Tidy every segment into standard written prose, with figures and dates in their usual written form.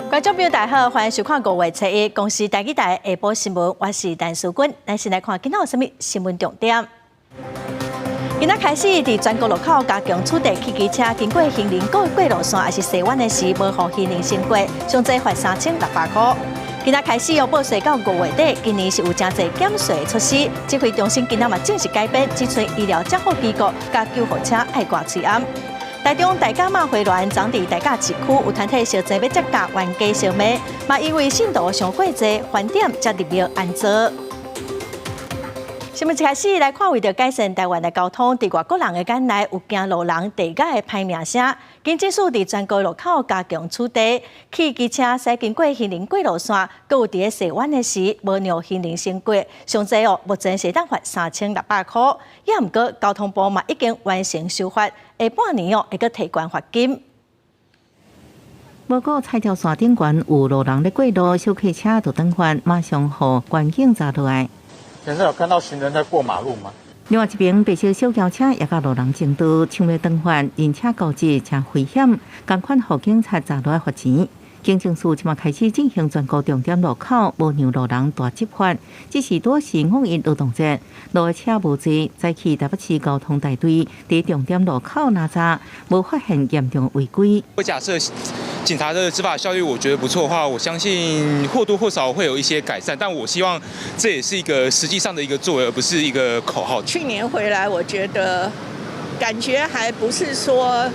觀眾朋友大家好，歡迎收看五月初一公視台語台下晡新聞，我是陳淑君。咱先來看今仔有啥物新聞重點。今仔開始，佇全國路口加強取締汽機車經過行人過過路線，抑是踅彎的時，無予行人先過，上濟罰3600箍。今仔開始要報稅到五月底，今年是有誠濟減稅措施。指揮中心今仔嘛正式改編，只賰醫療照護機構佮救護車愛掛喙罨。台中大甲媽回鑾昨佇大甲市區有團體相爭欲接駕冤家相罵，嘛因為信徒傷過濟，飯店才入廟安坐。新聞一開始來看，為著改善台灣的交通，佇外國人的眼內有驚路人地界的歹名聲。警政署佇全國路口加強取締，汽機車駛經過行人過路線，閣有佇咧踅彎的時，無讓行人先過，上濟哦，目前是當罰3600箍。也毋過交通部嘛已經完成修法，下半年哦會閣提懸罰金。無過彩條線頂懸有路人咧過路，小客車就轉彎，馬上予巡警查落來。現在有看到行人在過馬路嗎？另外一邊，白色小轎車也佮路人爭道，搶欲轉彎，人車交織誠危險，仝款予警察查落來罰錢。警政署這馬開始進行全國重點路口無讓路人大執法，只是拄是五一勞動節，路的車無濟，早起台北市交通大隊佇重點路口攔查，無發現嚴重違規。我假設警察的執法效率，我覺得不錯的話，我相信或多或少會有一些改善。但我希望這也是一個實際上的一個作為，而不是一個口號。去年回來，我覺得感覺還不是說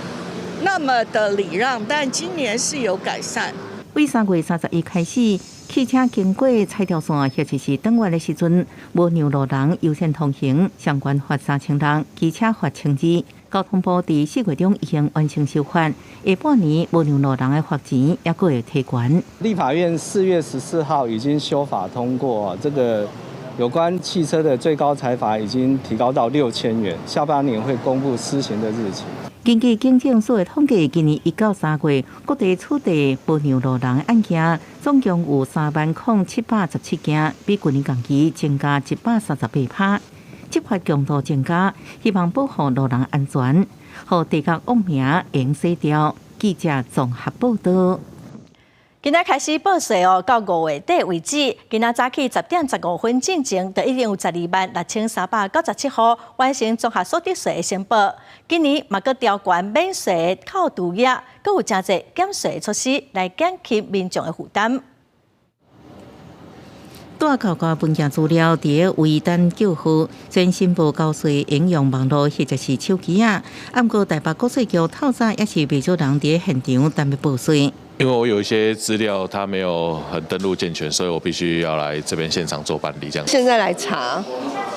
那麼的禮讓，但今年是有改善。為3月31開始，汽車經過彩條線或者是轉彎的時陣，無讓路人優先通行，相關罰3600，機車罰1200。交通部佇4月中已經完成修法，下半年無讓路人的罰錢猶閣會提懸。立法院4月14號已經修法通過，這個有關汽車的最高裁罰已經提高到6000元，下半年會公布施行的日期。根據警政署的統計，今年1到3月，各地取締無讓路人的案件，總共有30,717件，比舊年同期增加138%。執法強度增加，希望保護路人安全，予地角惡名會洗掉。記者綜合報道。今仔開始報稅哦，到五月底為止。今仔早起10點15分進前，就已經有126,397戶完成綜合所得稅的申報。今年嘛，閣調懸免稅扣除額，閣有誠濟減稅措施來減輕民眾的負擔。帶扣個文件資料，佇咧圍單叫號，全申報交稅應用網路或者是手機啊。毋過台北國稅局透早也是袂少人佇咧現場等欲報稅。因為我有一些資料，它沒有很登錄健全，所以我必須要來這邊現場做辦理。這樣。現在來查，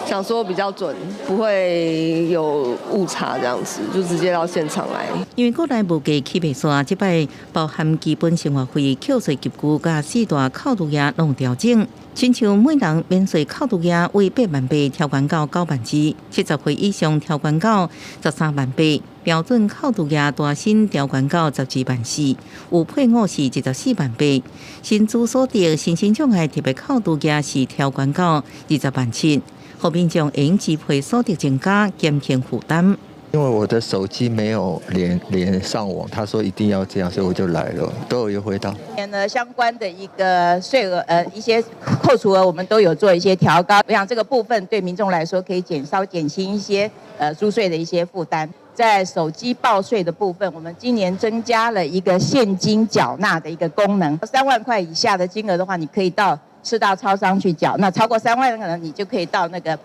想說比較準，不會有誤差，這樣子就直接到現場來。因為國內物價起袂煞，這擺包含基本生活費、扣稅級距佮四大扣除額攏調整。親像每人免稅扣除額為8萬8調懸到9萬2，70歲以上調懸到13萬8，標準扣除額大薪調懸到12萬4，有配偶是24萬8，薪資所得身心障礙特別扣除額是調懸到20萬7，予民眾用支配所得增加，減輕負擔。因為我的手機沒有連上網，他說一定要這樣，所以我就來了，都有優惠到。呢，相關的一個稅額，一些扣除額，我們都有做一些調高。我想這個部分對民眾來說可以減少減輕一些租稅的一些負擔。在手機報稅的部分，我們今年增加了一個現金繳納的一個功能，3萬塊以下的金額的話，你可以到四大超商去繳；那超過三萬可能你就可以到那個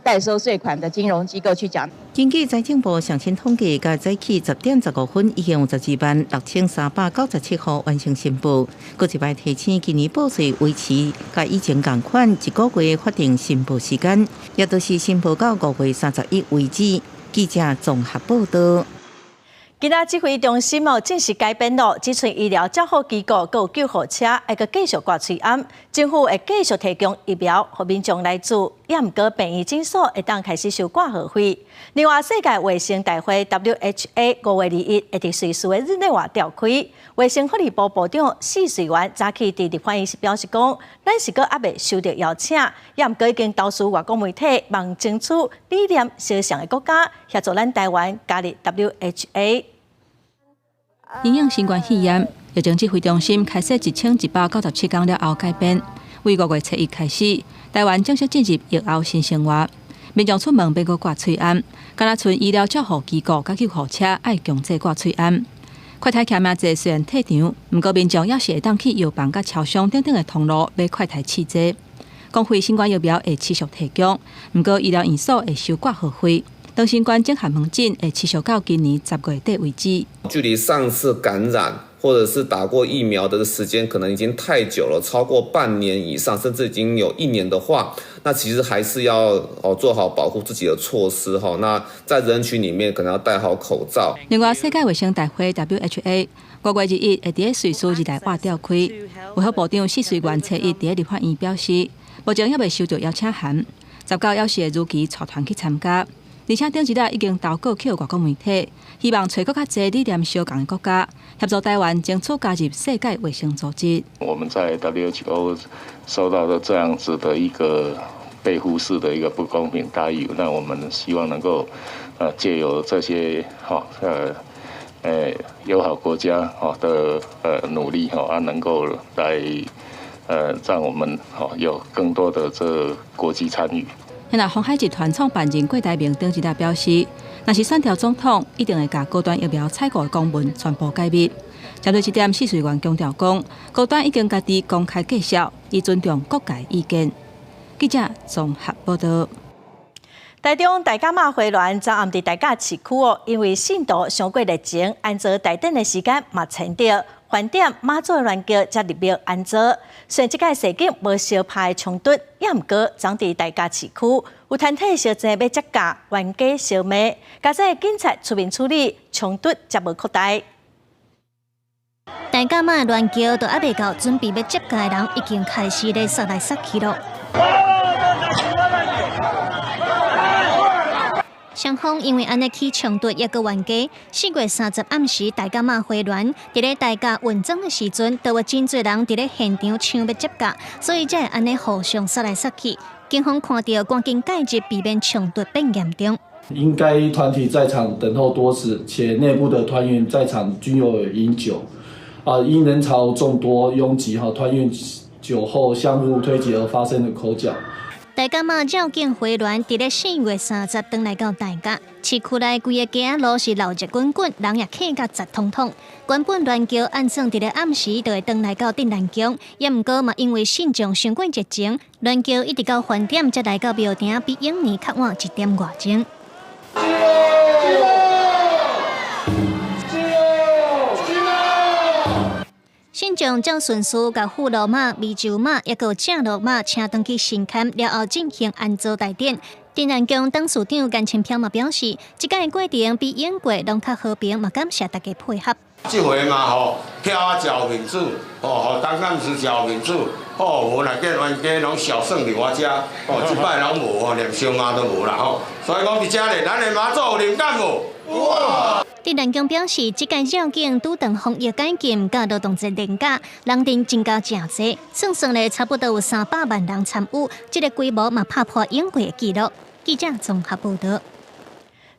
代收稅款的金融機構去繳。根據財政部上新統計，佮早起10點15分，已經有126,397戶完成申報。閣一擺提醒，今年報稅維持佮以前仝款，一個月法定申報時間，也就是申報到5月31為止。記者綜合報道。今仔指揮中心哦正式改編咯，只賰醫療照護機構閣有救護車，愛閣繼續掛喙罨。政府會繼續提供疫苗予民眾來注，也毋過病院診所會當開始收掛號費。另外，世界衛生大會 WHA 5月21會佇瑞士的日內瓦召開。衛生福利部部長許瑞元早起佇立法院時表示講，咱是閣猶未收到邀請，也毋過已經投書外國媒體，望爭取理念相像的國家協助咱台灣加入 WHA。因應新冠肺炎，疫情指揮中心開設1197天了後改變，為5月7日開始，台灣正式進入疫後新生活。民眾出門免閣掛喙罨，敢若賰醫療照護機構佮救護車愛強制掛喙罨。快篩簽名制雖然退場，毋過民眾猶是會當去藥房佮超商等等的通路買快篩試劑。公費新冠疫苗會持續提供，毋過醫療院所會收掛號費。長新冠整合門診會持續到今年10月底為止。距離上次感染或者是打過疫苗的時間可能已經太久了，超過半年以上，甚至已經有一年的話，那其實還是要哦做好保護自己的措施哈。那在人群裡面可能要戴好口罩。另外，世界衛生大會 WHO 5月21會佇咧瑞士日內瓦召開，衛福部長謝瑞元初一佇咧立法院表示，目前猶未收到邀請函，19猶是會如期帶團去參加。而且頂一日已經投稿去外國媒體，希望揣閣較濟理念相仝的國家協助台灣爭取加入世界衛生組織。我們在 WHO 受到的這樣子的一個被忽視的一個不公平待遇，那我們希望能夠藉由這些哈友好國家哈的努力哈啊，能夠來讓我們哈有更多的這國際參與。那鴻海集團創辦人郭台銘頂一日表示，若是選著總統，一定會共高端疫苗採購的公文全部解密。針對這點，謝瑞元強調講，高端已經家己公開介紹，伊尊重各界意見。記者綜合報道。台中大甲媽花籃昨暗佇大甲市區哦，因為信徒傷過熱情，安祖大典的時間嘛前著，飯點媽祖的鑾轎才入廟安祖。雖然這擺事件無相拍衝突，也毋過昨佇大甲市區有團體相爭欲接駕，冤家相罵，佳哉警察出面處理，衝突才無擴大。大甲媽鑾轎都猶未到，準備欲接駕的人已經開始咧殺來殺去咯。雙方因為按呢起衝突，抑閣冤家。4月30暗時，大甲媽花籃佇咧大甲運裝的時陣，都有真濟人佇咧現場搶欲接駕，所以才會按呢互相殺來殺去。警方看著，趕緊介入，避免衝突變嚴重。因該團體在場等候多時，且內部的團員在場均有飲酒，啊，因人潮眾多擁擠，哈，團員酒後相互推擠而發生的口角。大甲媽繞境花籃，佇咧4月30轉來到大甲市區內，規个街仔路是鬧熱滾滾，人也客甲雜統統。原本鑾轎按算佇咧暗時就會轉來到鎮瀾宮，也毋過嘛因為信眾傷過熱情，鑾轎一直到飯點才來到廟埕，比往年較晚一點外鐘。信眾照順序，共富樂媽、湄洲媽，抑閣有正樂媽請轉去神龕了後進行安祖大典。鎮瀾宮董事長顏清標嘛表示，這擺過程比往過攏較和平，嘛感謝大家配合。這回嘛吼，跳啊真有面子，吼，予董監事真有面子，吼，無若見冤家攏小算佇我遮，吼，這擺攏無吼，連相罵都無啦吼，所以講佇遮咧，咱的媽祖有靈感無？哇！鎮瀾宮表示，這屆繞境拄著防疫解禁，佮勞動節連假，人陣增加誠濟，算算咧，差不多有300萬人參與，這个規模嘛拍破往過的紀錄。記者綜合報道。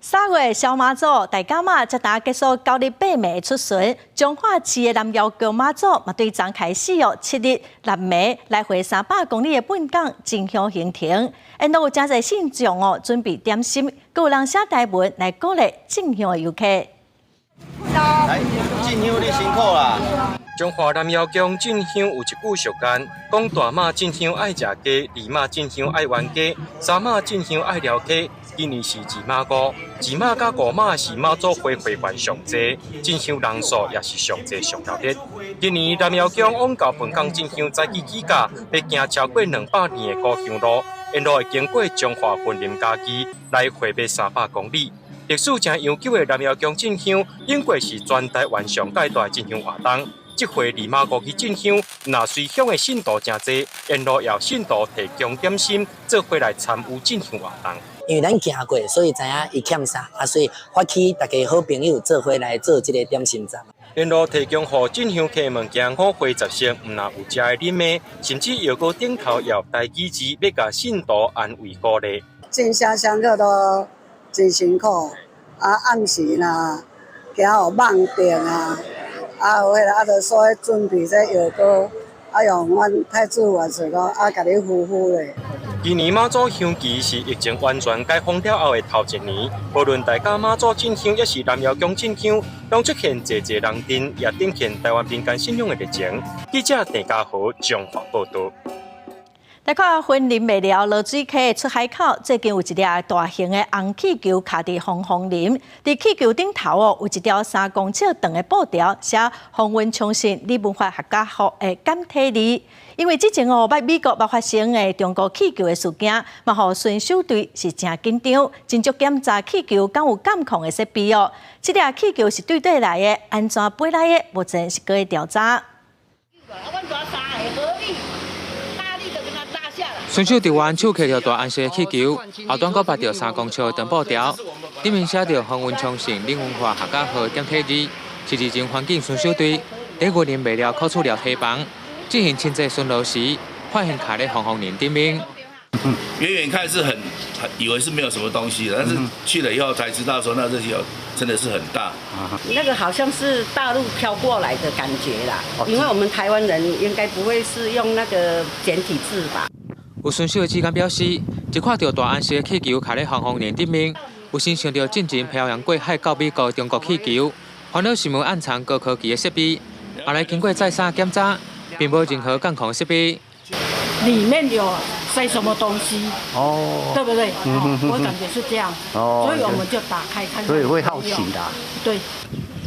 3月小媽祖大甲媽才拄結束98暝出巡，彰化市的南瑤宮媽祖嘛對昨開始哦，7日6暝來回300公里的奔港進香行程，沿路有誠濟信眾哦，準備點心，閣有人寫台文來鼓勵進香的遊客。來進香你辛苦啦！彰化南瑤宮進香有一句俗諺，講大媽進香愛食雞，二媽進香愛冤家，三媽進香愛撩溪。今年是二媽五，二媽佮五媽是媽祖會會員上濟，進香人數也是上濟上熱烈。今年南瑤宮往到本港進香早起起駕，欲行超過200年的古香路，沿路會經過彰化雲林嘉義，來回欲300公里。歷史誠悠久的南瑤宮進香，應該是全台灣上蓋大進香活動。這回二媽五去進香，若隨鄉的信徒誠濟，沿路也有信徒提供點心，做伙來參與進香活動。因為咱行過，所以知影伊欠啥，啊，所以發起大家好朋友做伙來做這个點心站。沿路提供予進香客物件五花雜色，毋但有食的啉的，甚至搖閣頂頭也有台語字，欲共信徒安慰鼓勵。進香上課都真辛苦，啊，暗時若驚予夢著啊，啊，有彼个啊，就所以準備這藥膏，啊用阮太子元帥講啊，共你敷敷咧。今年媽祖香期是疫情完全解封了後的頭一年，無論大甲媽祖進香，抑是南瑤宮進香，攏出現濟濟人陣，也展現台灣民間信仰的熱情。記者鄭家豪綜合報導。來看雲林麥寮濁水溪出海口，最近有一粒大型的紅氣球卡佇防風林，佇氣球頂頭哦，有一條3公尺長的布條，寫“風雲昌盛李文發客家號”的簡體字。因為之前哦，捌美國捌發生的中國氣球的事件，嘛予巡守隊是誠緊張，真足檢查氣球敢有監控的設備哦。這粒氣球是對佗來的，按怎飛來的，目前是閣咧調查。巡守隊員手提著大紅色氣球，後端閣縛著3公尺的長布條，頂面寫著“風雲昌盛嶺文化客家號”簡體字，是日前環境巡守隊佇雲林麥寮考處寮堤防進行清潔巡邏時，發現卡咧防風林頂面。遠遠看是很以為是沒有什麼東西的，但是去了以後才知道說，那這些真的是很大。那個好像是大陸飄過來的感覺啦，因為我們台灣人應該不會是用那個簡體字吧？有巡守的志工表示，一看著大紅色的氣球卡咧防風林頂面，有先想著進前漂洋過海到美國中國氣球，煩惱是無暗藏高科技的設備。後來經過再三檢查，並無任何監控設備。裡面有塞什麼東西？哦，對不對？我感覺是這樣，所以我們就打開看看。所以會好奇的。對。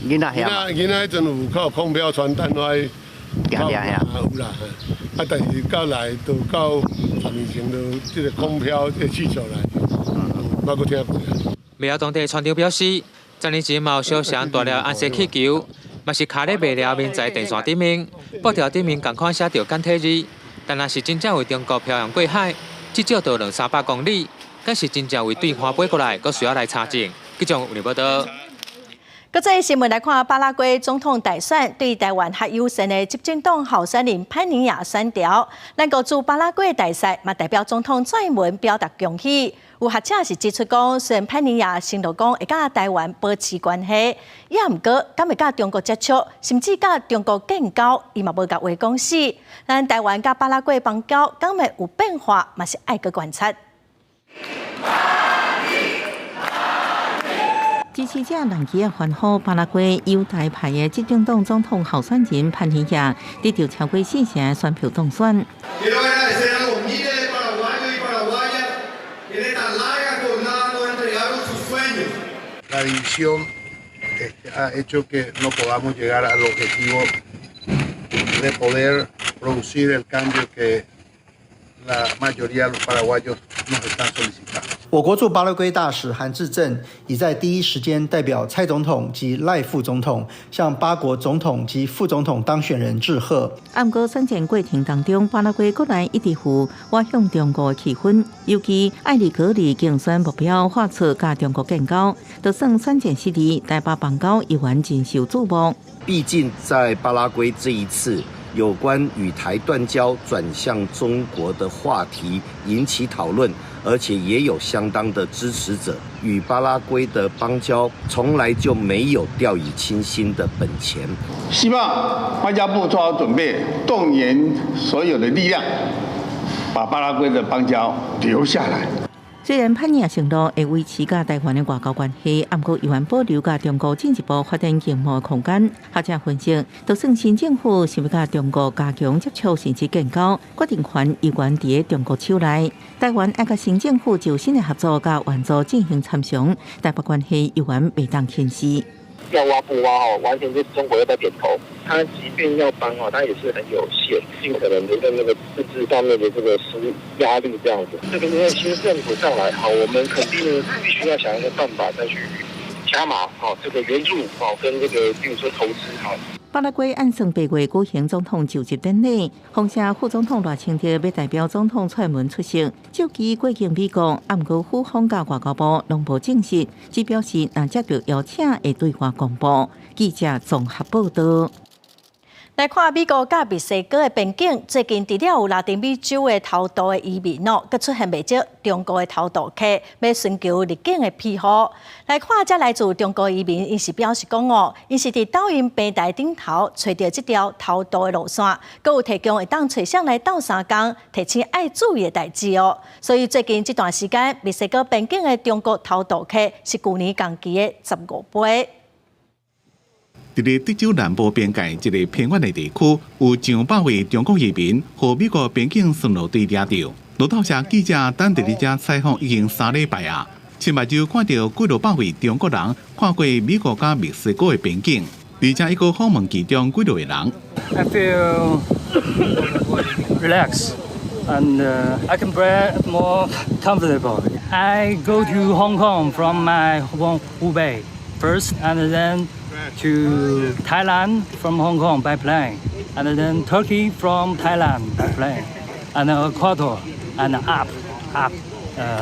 囡仔囡仔彼陣有靠空飄傳單來，行行呀。有啦，啊，但是到來都到10年前就這個空飄這個氣球來，無閣聽過。麥寮當地村長表示，10年前嘛有相仝大粒紅色氣球，嘛是卡咧麥寮民宅電線頂面，布條頂面仝款寫著簡體字。但若是真正為中國漂洋過海，至少都兩三百公里，敢是真正為對岸飛過來，閣需要來查證。記者有報道。國際新聞來看，巴拉圭總統大選對台灣較友善的執政黨候選人潘尼亞選著。咱國駐巴拉圭大使嘛代表總統蔡英文表達恭喜。有學者是指出講，雖然潘尼亞承諾講會佮台灣保持關係，也毋過敢會佮中國接觸，甚至佮中國建交，伊嘛無共話講死。咱台灣佮巴拉圭邦交敢會有變化，嘛是愛閣觀察。支持者人氣歡呼巴拉圭猶太派的執政黨總統候選人潘尼亞得著超過四成選票當選。 La división ha hecho que no podamos llegar al objetivo de poder producir el cambio que la mayoría de los paraguayos nos están solicitando. 我國駐巴拉圭大使韓志正已在第一時間代表蔡總統及賴副總統向巴國總統及副總統當選人致賀。毋過選戰過程當中，巴拉圭國內一直有倚向中國的氣氛，尤其艾利格里競選目標劃出佮中國建交，就算選戰失利，台巴邦交依然真受矚目。畢竟在巴拉圭這一次有關與台斷交轉向中國的話題引起討論，而且也有相當的支持者。與巴拉圭的邦交從來就沒有掉以輕心的本錢。希望外交部做好準備，動員所有的力量，把巴拉圭的邦交留下來。雖然潘尼亞承諾會維持佮台灣的外交關係，毋過依然保留佮中國進一步發展經貿空間。學者分析，就算新政府想欲佮中國加強接觸，甚至建交，決定權依然佇中國手內。台灣愛佮新政府就新的合作佮援助進行參詳，台巴關係依然袂當輕視。要挖不挖哦，完全就是中國又在點頭。他即便要幫哦，他也是很有限，盡可能的在那個政治上面的這個施壓力這樣子。這個因為新政府上來，好，我們肯定必須要想一個辦法再去加碼，好，這個援助，好，跟這個，比如說投資，好。巴拉圭按算8月舉行總統就職典禮，風聲副總統賴清德欲代表總統蔡英文出席，召機過境美國，毋過府方佮外交部攏無證實，只表示若接到邀請會對外公布。記者綜合報道。來看美國佮墨西哥的邊境，最近除了有拉丁美洲的偷渡的移民哦，閣出現袂少中國的偷渡客，欲尋求入境的庇護。來看這來自中國移民，𪜶是表示講哦，𪜶是佇抖音平台頂頭揣著這條偷渡的路線，閣有提供會當揣誰來鬥相共，提醒愛注意的代誌哦。所以最近這段時間，墨西哥邊境的中國偷渡客是舊年同期的15倍。佇咧德州南部邊界一個偏遠的地區，有上百位中國移民予美國邊境巡邏隊掠著。路透社記者等佇咧遮採訪已經3禮拜啊，親目睭看著幾落百位中國人跨過美國佮墨西哥的邊境，而且伊閣訪問其中幾落個人。 I feel relaxed and I can breathe more comfortable. I go to Hong Kong from my home Hubei first and then to Thailand from Hong Kong by plane, and then Turkey from Thailand by plane, and Ecuador, and up, up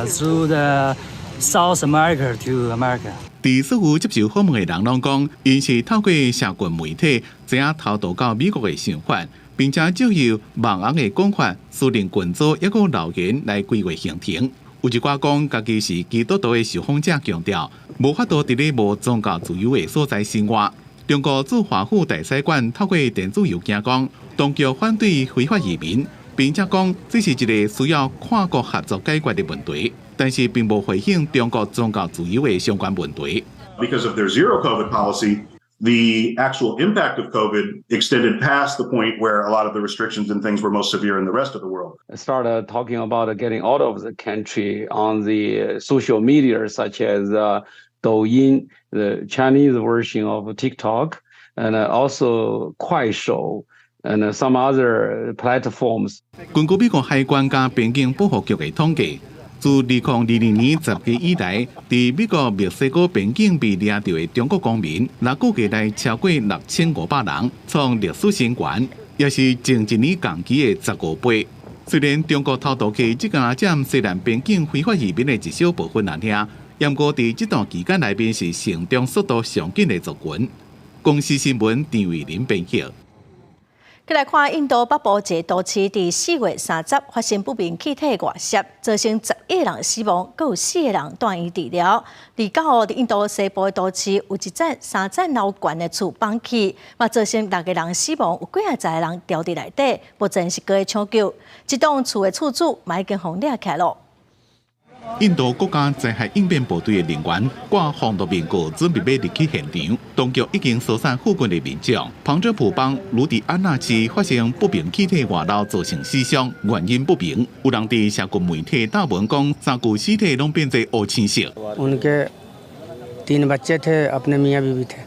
through the South America to America. 佇所有接受訪問的人攏講，𪜶是透過社群媒體知影偷渡到美國的想法，並且借由網紅的講法、私人群組抑閣留言來規劃行程。有一寡講家己是基督徒的受訪者強調，無法度佇咧無宗教自由的所在生活。中國駐華府大使館透過電子郵件講，當局反對非法移民，並且講這是一個需要跨國合作解決的問題，但是並無回應中國宗教自由的相關問題。 Because of their zero COVID policy, the actual impact of COVID extended past the point where a lot of the restrictions and things were most severe in the rest of the world. Started talking about getting out of the country on the social media, such as Douyin, the Chinese version of TikTok, and also 快手 and some other platforms. 根據美國海關佮邊境保護局的統計，自2022年10月以來，佇美國墨西哥邊境被掠著的中國公民，若估計來超過6500人，創歷史新高，也是前一年同期的15倍。雖然中國偷渡客這個佔西南邊境非法移民的一小部分爾爾，毋過佇這段期間內面是成長速度上緊的族群。公視新聞張慧琳編譯。閣來看印度北部一个都市，佇4月30發生不明氣體外洩，造成11個人死亡，閣有四個人住院治療。29號，佇印度西部的都市有一棟三層樓懸的厝崩去，嘛造成六個人死亡，有幾仔十個人牢佇內底，目前是閣咧搶救。這棟厝的厝主嘛已經予掠起來囉。印度國家災害應變部隊的人員掛防毒面具，準備欲入去現場。當局已經疏散附近的民眾。旁遮普邦盧迪安納市發生不明氣體外漏，造成死傷，原因不明。有人佇社群媒體貼文講，三具屍體攏變做烏青色。 उनके तीन बच्चे थे अपने मियाँ बीवी थे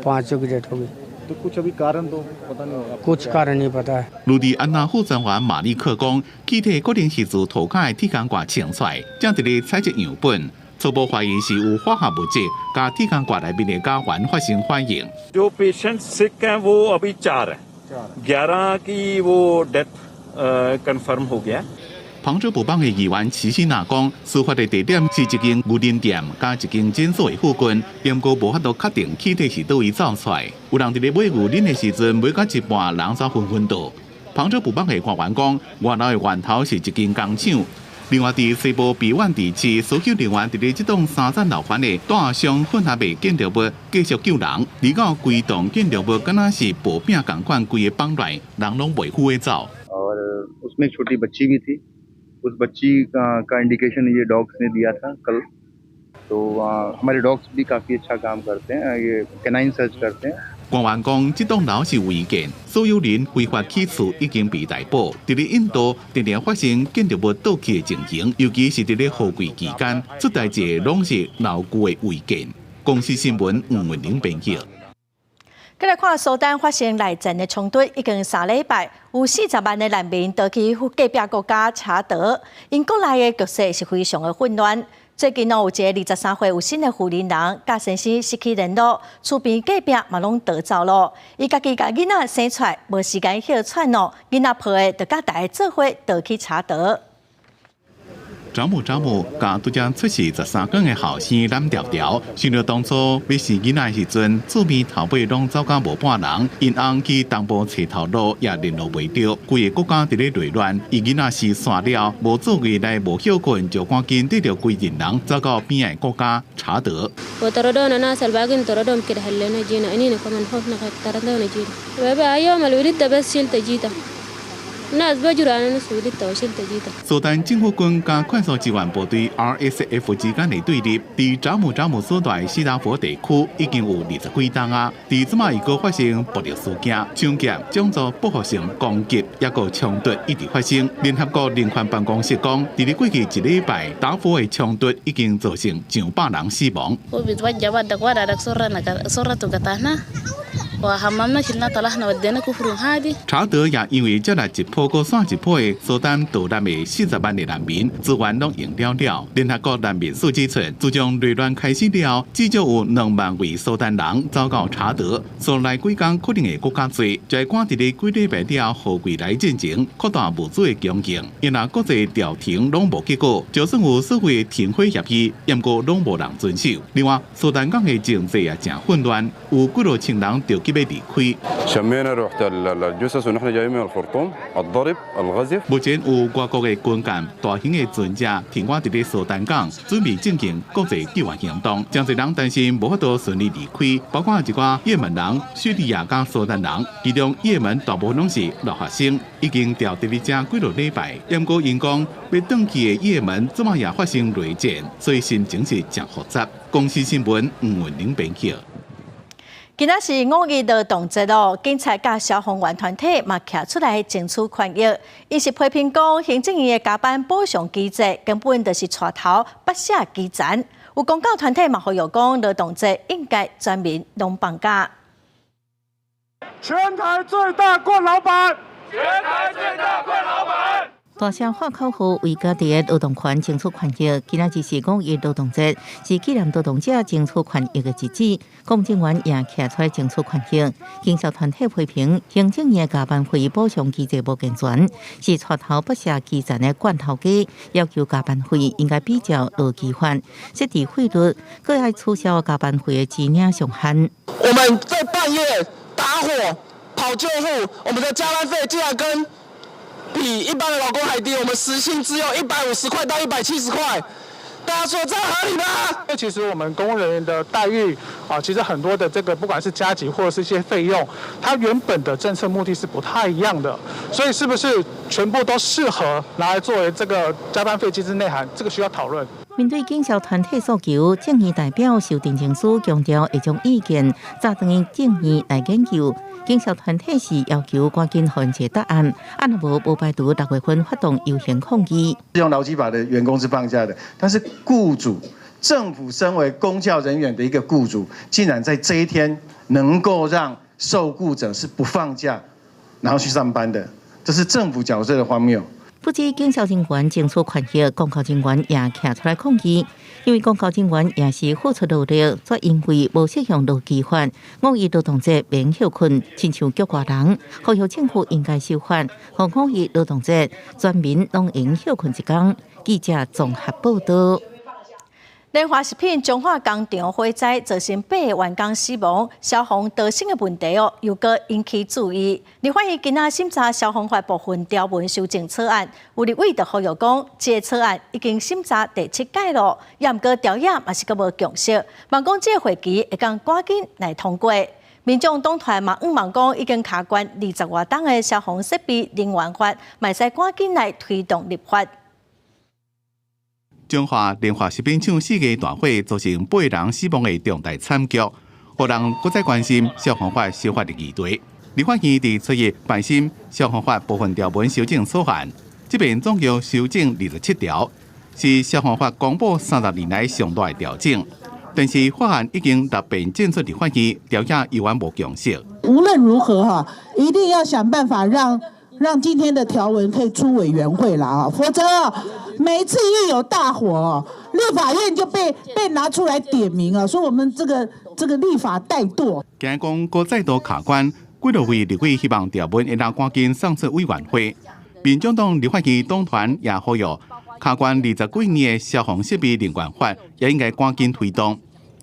पांचों की डेथ हो गई। तो कुछ अभी कारण तो पता नहीं होगा? कुछ कारण नहीं पता है。盧迪安納副專員馬利克講，氣體可能是自塗跤的鐵鋼蓋衝出來，正佇咧採集樣本，初步懷疑是有化學物質佮鐵鋼蓋內面的甲烷發生反應。 जो पेशेंट सिक हैं वो अभी चार हैं, 11 की वो डेथ कंफर्म हो गया。旁遮普邦的議員齊新娜講，事發的地點是一間牛奶店佮一間診所的附近，毋過無法度確定氣體是佗位走出來。有人佇咧買牛奶的時陣買到一半，人才昏昏倒。旁遮普邦的官員講，外漏的源頭是一間工廠。另外，佇西部比萬地區，搜救人員佇咧這棟三層樓懸的大箱混合物建築物繼續救人。而到規棟建築物敢若是薄餅仝款，規个崩落來，人攏袂赴會走。 और उसमें एक छोटी बच्ची भी थी। उस बच्ची का इंडिकेशन ये डॉग्स ने दिया था कल। तो हमारे डॉग्स भी काफ़ी अच्छा काम करते हैं, ये कैनाइन सर्च करते हैं。官員講，這棟樓是違建，所有人非法起厝已經被逮捕。佇咧印度，定定發生建築物倒去的情形，尤其是佇咧雨季期間，出代誌攏是樓舊的違建。公視新聞吳文玲編譯。閣來看蘇丹發生內戰的衝突，已經3禮拜，有40萬的難民逃去隔壁國家查德，𪜶國內的局勢是非常的混亂。最近哦，有一个23歲有新的婦人人，佮先生失去聯絡，厝邊隔壁嘛攏逃走囉。伊家己共囡仔生出來，無時間歇喘哦，囡仔抱的就佮大家做伙逃去查德。查某查某共拄才出世13工的後生攬牢牢。想著當初欲生囡仔的時陣，厝邊頭尾攏走甲無半人，𪜶翁去東部揣頭路也聯絡袂著，規个國家佇咧內亂，伊囡仔生煞了，無做月來無歇睏，就趕緊綴著規陣人走到邊仔的國家查德。 وطردونا ناس الباقين طردوهم كده خلينا جينا انينا كمان خفنا طردونا جينا بابا يوم الولدت بس شلت جيتا ناس بجروا انا نص ولدت وشلت جيتا。蘇丹政府軍佮快速支援部隊 RSF 之間的對立，佇查姆查姆所在西達佛地區已經有20幾冬啊。佇這馬又閣發生暴力事件、搶劫、種族報復性攻擊，抑閣衝突一直發生。聯合國人權辦公室講，佇咧過去一禮拜，達佛的衝突已經造成上百人死亡。 هو بيتوجع بعد ورا سرنا سرته قطعنا وحممنا شلنا طلعنا ودينا كفر هادي。 查德也因為接來一波閣煞一波的蘇丹獨立的40萬的難民，資源攏用了了。聯合國難民署指出，自從內亂開始了，至少有2萬位蘇丹人走到查德，紲來幾工可能會閣較濟，就會趕佇咧幾禮拜了後未來進前擴大物資的供應。因為國際調停攏無結果，就算有所謂停火協議，毋過攏無人遵守。另外，蘇丹港的情勢也誠混亂，有幾若千人著急欲離開。 شمينا ريحة الجثث ونحن جايين من الخرطوم الضرب الغزف。 目前有外國的軍艦、大型的船隻停倚佇咧蘇丹港，準備進行國際救援行動。誠濟人擔心無法度順利離開，包括一寡也門人、敘利亞佮蘇丹人，其中也門大部分攏是留學生，已經牢佇咧遮幾落禮拜。毋過𪜶講欲轉去的也門，這馬也發生內戰，所以心情是誠複雜。公視新聞吳文玲編輯。今仔是五一勞動節咯，警察佮消防員團體嘛徛出來爭取權益。𪜶是批評講，行政院的加班補償機制根本就是帶頭剝削基層。有公教團體嘛呼籲講，勞動節應該全民攏放假。全台最大慣老闆，全台最大慣老闆。大聲喊口號，為家己的勞動權爭取權益。今仔日是五一勞動節，是紀念勞動者爭取權益的日子。公職員也徛出來爭取權益。經銷團體批評行政院加班費補償機制無健全，是帶頭剝削基層的慣頭家，要求加班費應該比照勞基法設置費率，閣愛取消加班費的支領上限。我們在半夜打火跑救護，我們的加班費竟然跟比一般的勞工還低，我們時薪只有150塊到170塊，大家說這合理嗎？因為其實我們公務人員的待遇啊，其實很多的這個不管是加給或者是一些費用，它原本的政策目的是不太一樣的，所以是不是全部都適合拿來作為這個加班費機制內涵？這個需要討論。面對警消團體訴求，正義代表受陳情書強調會將意見轉轉予政院來研究。警消團體是要求趕緊予𪜶一個答案，啊若無無排除6月份發動遊行抗議。用勞基法的員工是放假的，但是僱主政府身為公教人員的一個僱主，竟然在這一天能夠讓受僱者是不放假，然後去上班的，這是政府角色的荒謬。不止警消人員爭取權益，公教人員也徛出來抗議，因為公教人員也是付出勞力，卻因為無適用勞基法，五一勞動節免歇睏，親像局外人，呼籲政府應該修法，予五一勞動節全民攏會用歇睏一工。記者綜合報道。聯華食品彰化工廠火災造成八個員工死亡，消防逃生的問題哦，又閣引起注意。立法院今仔審查消防法部分條文修正草案，有立委就呼籲講，這個草案已經審查第七屆咯，也毋過朝野嘛是閣無共識，望講這個會期會當趕緊來通過。民眾黨團嘛向望講，已經卡關20外冬的消防設備人員法，嘛會使趕緊來推動立法。彰化聯華食品廠四月大火造成八人死亡的重大慘劇，予人閣再關心消防法修法的議題。立法院佇初一辦審消防法部分條文修正草案，這遍總共修正27條，是消防法公布30年來上大的調整。但是法案已經六遍進出立法院，朝野猶原無共識。無論如何哈，一定要想辦法讓今天的條文可以出委員會了啊，否則每次一有大火，立法院就被拿出來點名啊，說我們這個立法怠惰。驚講閣再度卡關，幾落位立委希望條文會當趕緊送出委員會。民眾黨立法院黨團也呼籲，卡關20幾年的消防設備人員法也應該趕緊推動。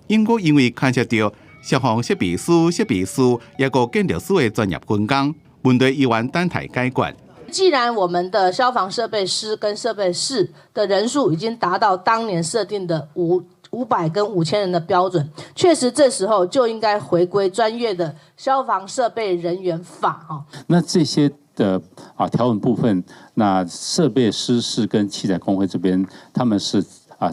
毋過因為牽涉著消防設備師、設備師抑閣建築師的專業分工，問題猶原等待解決。既然我們的消防設備師跟設備士的人數已經達到當年設定的500跟5000人的標準，確實這時候就應該回歸專業的消防設備人員法。那這些的條文部分，那設備師是跟器材工會這邊，他們是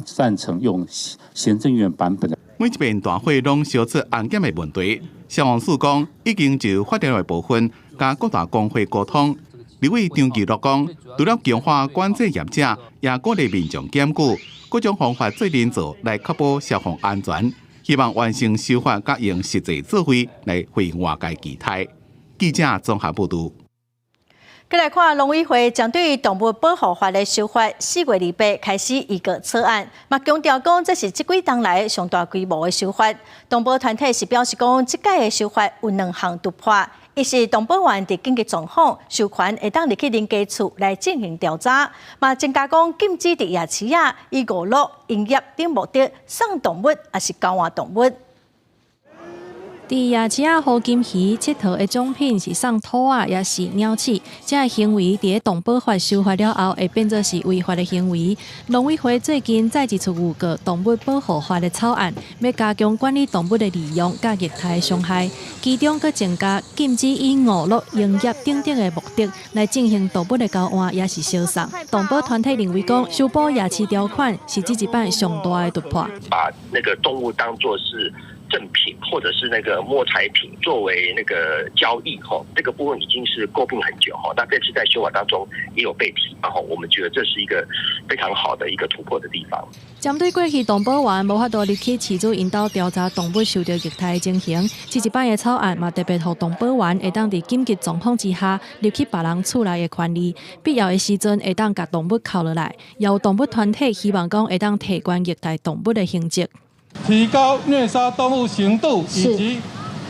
贊成用行政院版本的。每一遍大火攏燒出安檢的問題，消防署講已經就法條的部分佮各大工會溝通。立委張其祿講，除了強化管制業者，也鼓勵民眾檢舉，各種方法做陣做來確保消防安全。希望完成修法，佮用實際作為來回應外界期待。記者綜合報導。閣來看農委會針對動物保護法的修法，4月28開始預告草案，嘛強調講這是這幾冬來上大規模的修法。動保團體是表示講，這擺的修法有兩項突破。一是動保員佇緊急狀況授權會當入去人家厝來進行調查，嘛增加講禁止佇夜市仔以娛樂、營業等目的送動物，抑是交換動物。佇夜市仔捕金魚、𨑨迌的獎品是送兔仔，抑是鳥鼠，這个行為佇咧動保法修法了後，會變做是違法的行為。農委會最近再一次預告動物保護法的草案，欲加強管理動物的利用佮虐待傷害，其中閣增加禁止以娛樂、營業等等的目的來進行動物的交換，抑是相送。動保團體認為講，修補夜市條款是這一擺上大的突破。把那個動物當作是贈品或者是那個摸彩品作為那個交易，吼，這個部分已經是詬病很久，吼。那這次在修法當中也有被提，然後我們覺得這是一個非常好的一個突破的地方。針對過去動保員無法度入去飼主𪜶兜調查動物受著虐待的情形，這一擺的草案嘛特別予動保員會當佇緊急狀況之下入去別人厝內的權利，必要的時陣會當共動物銬落來。也有動物團體希望講會當提懸虐待動物的刑責。提高虐殺動物刑度以及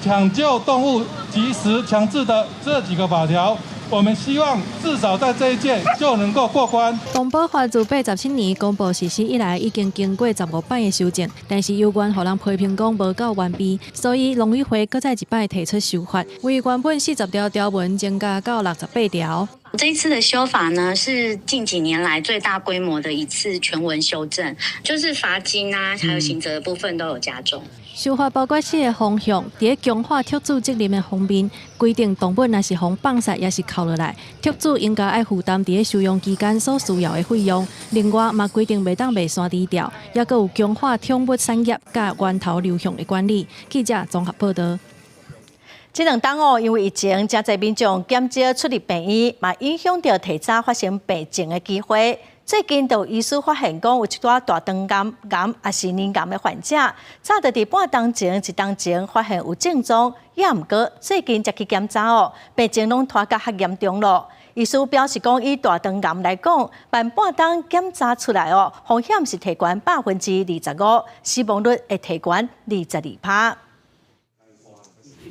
搶救動物及時強制的這幾個法條，我們希望至少在這一屆就能夠過關。動保法自87年公布實施以來，已經經過15擺的修正，但是猶原予人批評講無夠完備，所以農委會閣再一擺提出修法，為原本40條條文增加到68條。這一次的修法呢，是近幾年來最大規模的一次全文修正，就是罰金啊，還有刑責的部分都有加重。修法包括四个方向，佇咧強化畜主責任的方面，規定動物若是予放殺，抑是銬落來，畜主應該愛負擔佇咧收容期間所需要的費用。另外，嘛規定袂當賣山豬吊，抑閣有強化寵物產業佮源頭流向的管理。記者綜合報導。這兩冬哦，因為疫情，誠濟民眾減少出入病院，嘛影響著提早發現病症的機會。最近就有醫師發現講，有一寡大腸癌、癌抑是乳癌的患者，早就佇半冬前、一冬前發現有症狀，也毋過最近才去檢查哦，病情攏拖甲較嚴重囉。醫師表示講，以大腸癌來講，慢半冬檢查出來哦，風險是提懸25%，死亡率會提懸22%。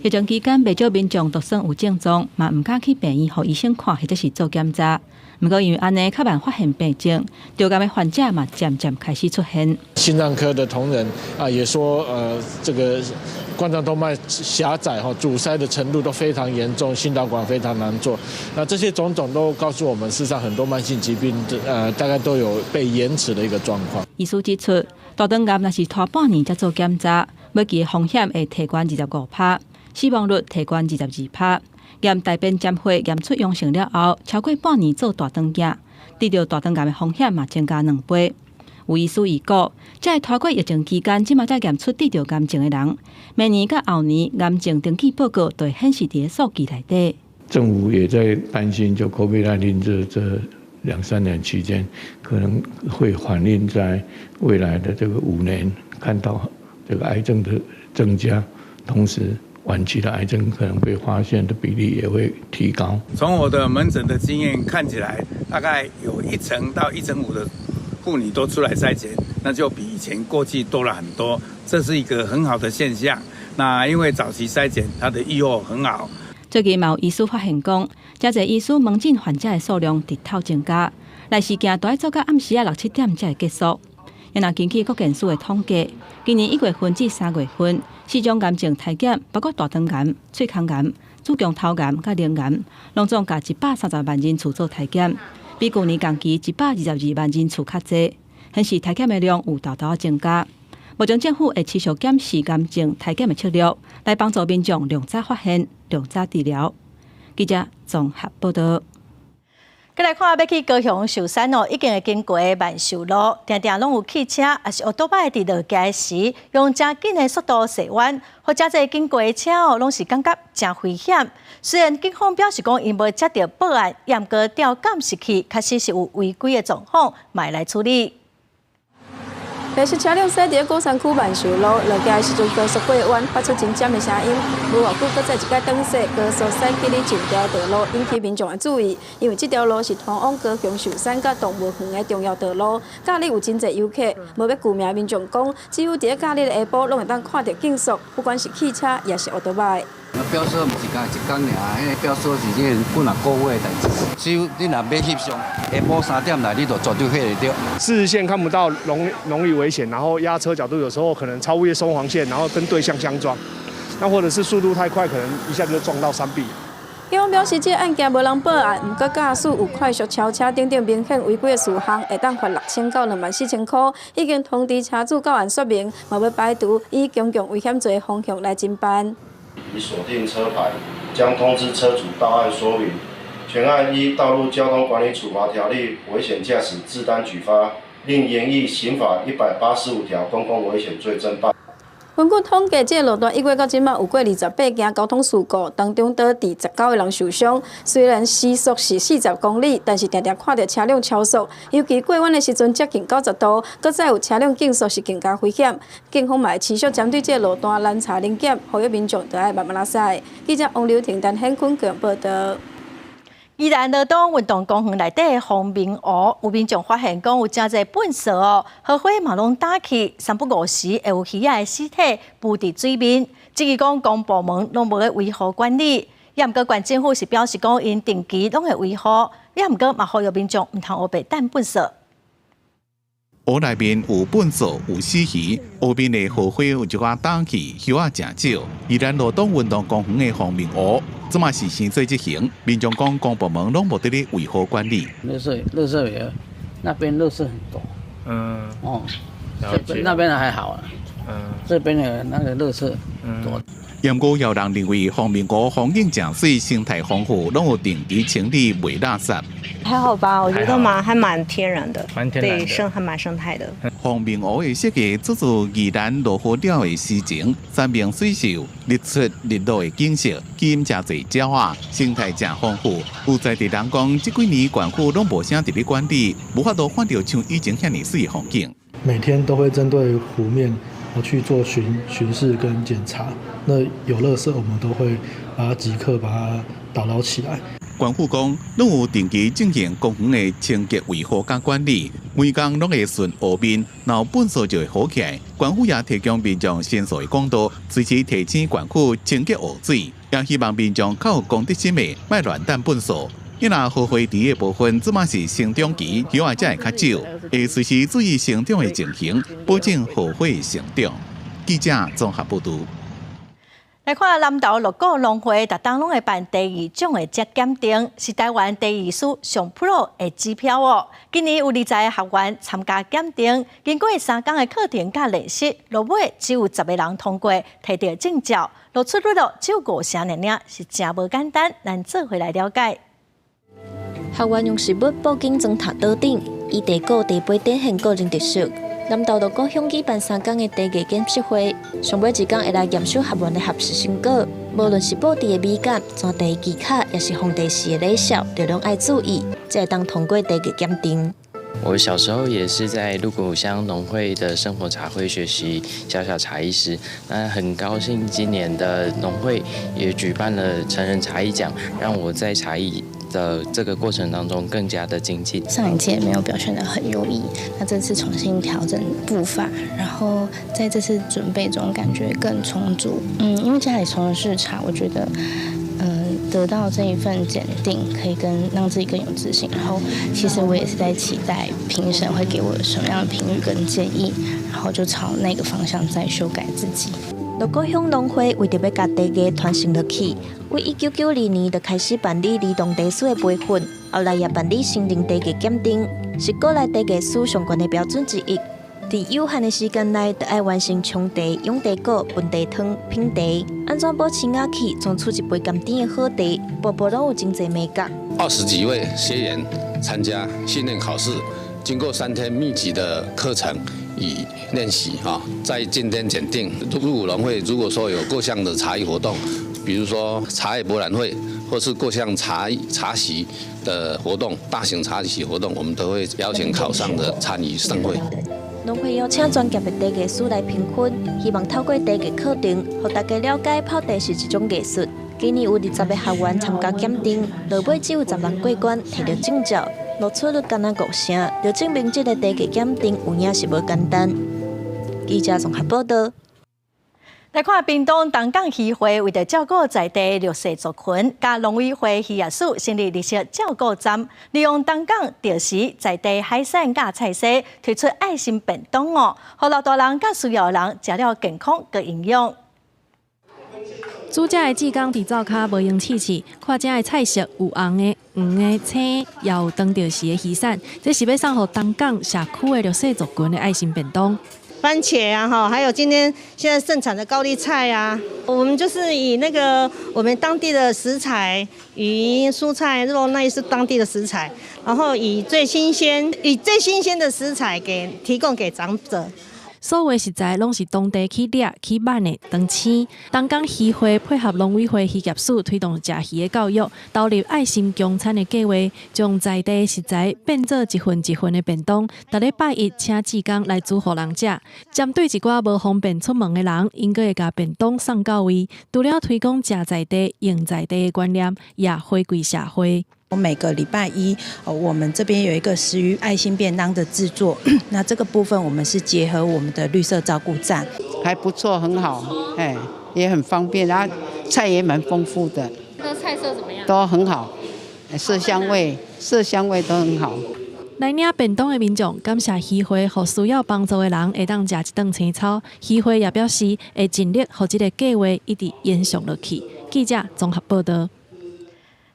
疫情期間，袂少民眾就算有症狀，嘛毋敢去病院予醫生看，或者是做檢查。毋過因為按呢較慢發現病症，腸癌的患者嘛漸漸開始出現。心臟科的同仁啊，也說，這個冠狀動脈狹窄哈，阻塞的程度都非常嚴重，心導管非常難做。那這些種種都告訴我們，事實上很多慢性疾病，大概都有被延遲的一個狀況。醫師指出，大腸癌若是拖半年才做檢查，尾期的風險會提懸25%。死亡率提懸22%，驗大便攙血驗出陽性了後，超過半年做大腸鏡，得著大腸癌的風險嘛增加2倍。有醫師預估，這會拖過疫情期間，這馬才驗出得著癌症的人，明年佮後年癌症登記報告就會顯示佇咧數據內底。政府也在擔心，就 COVID-19 這兩三年期間，可能會反映在未來的這個5年，看到這個癌症的增加，同時，晚期的癌症可能被發現的比例也會提高。從我的門診的經驗看起來，大概有一成到一成五的婦女都出來篩檢，那就比以前過去多了很多，這是一個很好的現象。那因為早期篩檢，它的預後很好。最近嘛有醫師發現講，誠濟醫師門診患者的數量直透增加。內視鏡都愛做到暗時仔六七點才會結束。若根據國健署的統計，今年1月份至3月份，四種癌症篩檢，包括大腸癌、喙腔癌、子宮頭癌佮乳癌，攏總共130萬人次做篩檢，比舊年同期122萬人次較濟，顯示篩檢的量有沓沓增加。目前政府會持續檢視癌症篩檢的策略，來幫助民眾量早發現、量早治療。記者綜合報道。閣來看欲去高雄壽山哦，已經會經過萬壽路，定定攏有汽車，抑是歐多擺佇落街時，用誠緊的速度踅彎，予誠濟經過的車哦，攏是感覺誠危險。雖然警方表示講，𪜶無接著報案，毋過調監視器確實是有違規的狀況，嘛會來處理。白色車輛駛佇鼓山區萬壽路，落街時陣高速過彎，發出真尖的聲音。無偌久，閣再一擺轉踅，高速駛去咧上條道路，引起民眾的注意。因為這條路是通往高雄壽山佮動物園的重要道路，假日有真濟遊客。無欲具名民眾講，幾乎佇咧假日的下晡，攏會當看著競速，不管是汽車抑是歐多擺。標速毋是干一工爾，彼个標速是這幾若個月的代誌。只有你若欲翕相，下晡3點來，你就絕對翕會著。視線看不到，容易危險，然後壓車角度有時候可能超越雙黃線，然後跟對向相撞，那或者是速度太快，可能一下就撞到山壁。警方表示，這個案件無人報案，毋過駕駛有快速超車等等明顯違規的事項，會當罰6000到24,000箍。已經通知車主到案說明，嘛欲排除以公共危險罪方向來偵辦。已鎖定車牌，將通知車主到案說明。全案依《道路交通管理處罰條例》危險駕駛自單舉發，另研議刑法185條公共危險罪偵辦。根據統計，這個路段1月到這馬有過28件交通事故，當中導致19個人受傷。雖然時速是40公里，但是定定看著車輛超速，尤其過彎的時陣接近90度，閣再有車輛競速是更加危險。警方嘛會持續針對這個路段攔查臨檢，呼籲民眾著愛慢慢仔駛。記者王劉婷、陳顯坤報道。宜蘭羅東運動公園內底風眠湖，有民眾發現講有誠濟糞埽哦，荷花嘛攏焦去，三不五時會有魚仔的屍體浮佇水面。質疑講公部門攏無咧維護管理，也毋過縣政府是表示講𪜶定期攏會維護，也毋過嘛呼籲民眾毋通烏白擲糞埽。湖內面有糞埽，有死魚，湖面的荷花有一寡焦去，魚仔誠少。宜蘭羅東運動公園的風眠湖，這馬是生做這形，民眾講公部門攏無佇咧維護管理。垃圾，垃圾也，那邊垃圾很多。哦，這邊那邊還好啊。這邊的那個垃圾多。毋過有人認為風眠湖風景誠媠，生態豐富，攏有定期清理賣垃圾。還好吧，我覺得還蠻天然的，蠻天然的，對，還蠻生態的。風眠湖的設計出自宜蘭羅湖鳥的詩情，山明水秀，日出日落的景色，吸引誠濟鳥仔，生態誠豐富。有在地人講，這幾年縣府攏無啥佇咧管理，無法度看著像以前遐爾媠的風景。每天都會針對湖面去做巡視跟檢查，那有垃圾我們都會把它即刻把它打撈起來。縣府講，攏有定期進行公園的清潔維護佮管理，每工攏會巡湖面，若有糞埽就會好起來。縣府也提供民眾申訴的管道，隨時提醒縣府清潔湖水，也希望民眾較有公德心的，莫亂擲糞埽。因為荷花池的部分，這馬是生長期，魚仔才會較少，會隨時注意生長的情形，保證荷花的成長。記者綜合報導。來看南投鹿谷農會，逐冬攏會辦茶藝獎的這檢定，是台灣茶藝師上 pro 的指標哦。今年有20個學員參加檢定，經過3工的課程佮練習，落尾只有10個人通過，提著證照，錄取率只有5成爾爾，是誠無簡單。咱做伙來了解。學員用食物布景裝塔桌頂，以茶果茶杯展現個人特色。南投鹿谷鄉舉辦3工的茶藝檢習會，上尾一工會來驗收學員的學習成果。無論是布置的美感、裝茶技巧，抑是烘茶時的禮數，都攏愛注意，才會當通過茶藝檢定。我小時候也是在鹿谷鄉農會的生活茶會學習小小茶藝師，那很高興今年的農會也舉辦了成人茶藝獎，讓我在茶藝的這個過程當中更加的精進。上一屆沒有表現得很優異，那這次重新調整步伐，然後在這次準備中感覺更充足。因為家裡從事茶，我覺得，得到這一份檢定，可以跟讓自己更有自信。然後其實我也是在期待評審會給我什麼樣的評語跟建議，然後就朝那個方向再修改自己。鹿谷鄉農會為著欲共茶藝傳承落去，對1992年就開始辦理兒童茶師的培訓，後來也辦理成人茶藝檢定，是國內茶藝師上懸的標準之一。佇有限的時間內，就愛完成沖茶、養茶果、溫茶湯、品茶，按怎保持雅氣，沖出一杯甘甜的好茶，步步攏有真濟眉角。 20幾位學員參加訓練考試，經過3天密集的課程與練習，哈，在今天檢定。鹿谷農會如果說有各項的茶藝活動，比如說茶葉博覽會，或是各項茶席的活動，大型茶席活動，我們都會邀請考上的參與盛會。農會邀請專業的茶藝師來評分，希望透過茶藝課程，予大家了解泡茶是一種藝術。今年有20個學員參加檢定，落尾只有10人過關，摕著證照。錄取率干焦5成，就證明這个茶藝檢定有影是無簡單。記者綜合報道。來看屏東東港漁會為著照顧在地弱勢族群，佮農委會漁業署成立綠色照顧站，利用東港特時在地海產佮菜蔬，推出愛心便當哦，予老大人佮需要的人食了健康閣營養。煮食的志工佇灶跤無閒試試，看遮的菜色有紅的、黃的、青，也有當著時的魚產，這是欲送予東港社區的弱勢族群的愛心便當。番茄啊，哈，還有今天現在盛產的高麗菜啊，我們就是以那個我們當地的食材，魚、蔬菜、肉，那也是當地的食材，然後以最新鮮的食材給提供給長者。所有食材攏是當地去掠去挽的當鮮。東港漁會配合農委會漁業署推動食魚的教育，投入愛心供餐的計劃，將在地食材變做一份一份的便當。逐禮拜一請志工來煮予人食。針對一寡無方便出門的人，𪜶閣會共便當送到位。除了推廣食在地、用在地的觀念，也回饋社會。每個禮拜一，我們這邊有一個食魚愛心便當的製作，那這個部分我們是結合我們的綠色照顧站，還不錯，很好，哎，也很方便，然後菜也蠻豐富的。那菜色怎麼樣？都很好，色香味，色香味都很好。來領便當的民眾感謝漁會，予需要幫助的人會當食一頓青草。漁會也表示會盡力，予這个計劃一直延續落去。記者綜合報道。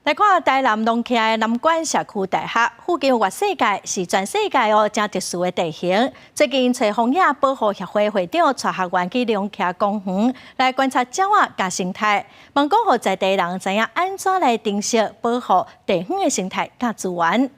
來看台南龍徛的南關社區大學附近有月世界，是全世界哦誠特殊的地形。最近，揣荒野保護協會會長帶學員去龍徛公園來觀察鳥仔佮生態，問講予在地人知影按怎來珍惜保護地方的生態佮資源。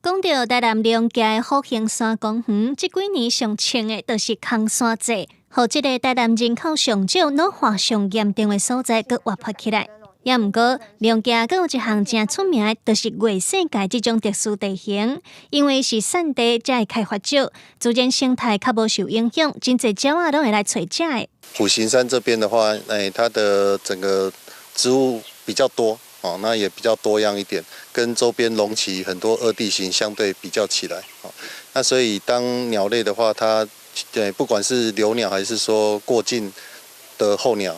講著台南龍徛的虎形山公園，這幾年上衝的就是空山祭，予這个台南人口上少、老化上嚴重的所在，閣活潑起來。也毋過，龍徛閣有一項誠出名的，就是月世界這種特殊地形。因為是山地，才會開發少，自然生態較無受影響，真濟鳥仔攏會來揣食的。虎形山這邊的話，哎，它的整個植物比較多，哦，那也比較多樣一點，跟周邊龍崎很多惡地形相對比較起來，哦，那所以當鳥類的話，它對不管是留鳥還是說過境的候鳥。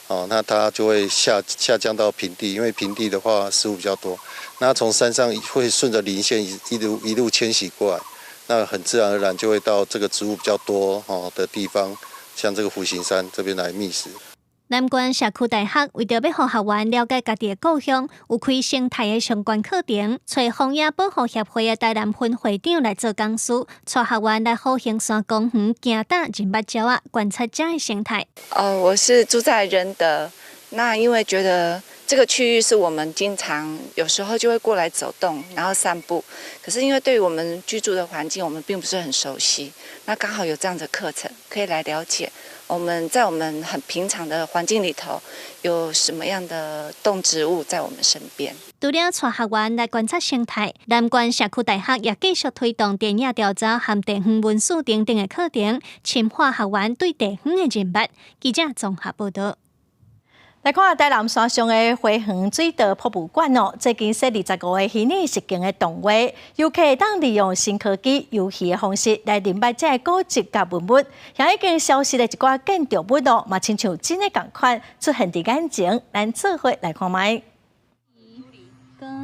哦，那它就會下降到平地，因為平地的話食物比較多。那從山上會順着林線一路一路遷徙過來，那很自然而然就會到這個植物比較多哦的地方，像這個虎形山這邊來覓食。南關社區大學為著欲予學員了解家己的故鄉，有開生態的相關課程，揣荒野保護協會的台南分會長來做講師，帶學員來虎形山公園行踏認捌鳥仔，觀察遮的生態。哦，我是住在仁德，那因為覺得這個區域是我們經常有時候就會過來走動，然後散步。可是因為對於我們居住的環境，我們並不是很熟悉。那剛好有這樣的課程，可以來了解我們在我們很平常的環境裡頭有什麼樣的動植物在我們身邊。除了帶學員來觀察生態，南關社區大學也繼續推動田野調查和地方文史等等的課程，深化學員對地方的認捌。記者綜合報道。來看台南山上的花園水道博物館哦，最近設25个虛擬實境的動畫，遊客會當利用新科技遊戲的方式來認捌這个古蹟佮文物，遐已經消失的一寡建築物哦，嘛親像真的仝款出現佇眼前，咱做伙來看覓。